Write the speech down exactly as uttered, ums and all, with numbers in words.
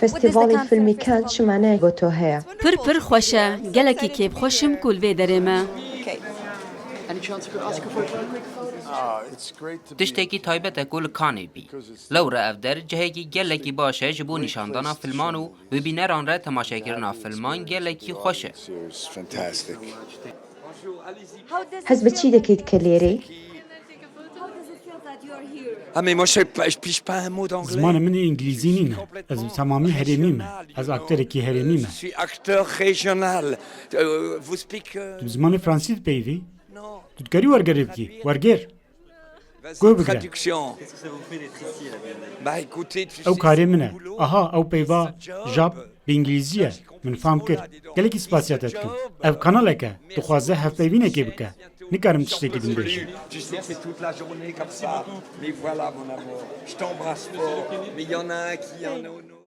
Festîvalê fîlmî Cannes çi maneyê bo to heye? Pir pir xweş e. Gelekî kêfxweş im ku li vê derê me. Tiştekî taybet e ku li Cannesê bî. Lewre ev der cihekî gelekî baş e ji bo nîşandana filman û bi bîneran re temaşekirina filman gelekî xweş e. Hez bi çî dekî dike lêrê? Ah, mais moi, je, je pige pas un mot d'anglais. Zimanê min îngilîzî nîne. Ez bi temamî herêmî me. Ez akterekî herêmî me. Je suis acteur régional. Euh, vous speak. Euh, Tu bi zimanê fransî dipeyivî? non. Tu dikarî wergerê bikî? Werger. Guh bigire. Traduction. Bah, écoutez, tu Ew sais, karê c'est min mon e. boulot. Aha, ew peyva jab bi îngilîzî ye. Min fam kir. Gelekî spasiya te dikim. Ev kanalek e. Dixwaze hevpeyvînekê bike. Nikarim tiştekî din bêjim. Tu sais, c'est toute la journée comme ça. Mais voilà, mon amour. Je t'embrasse fort. Mais il y en a un qui en a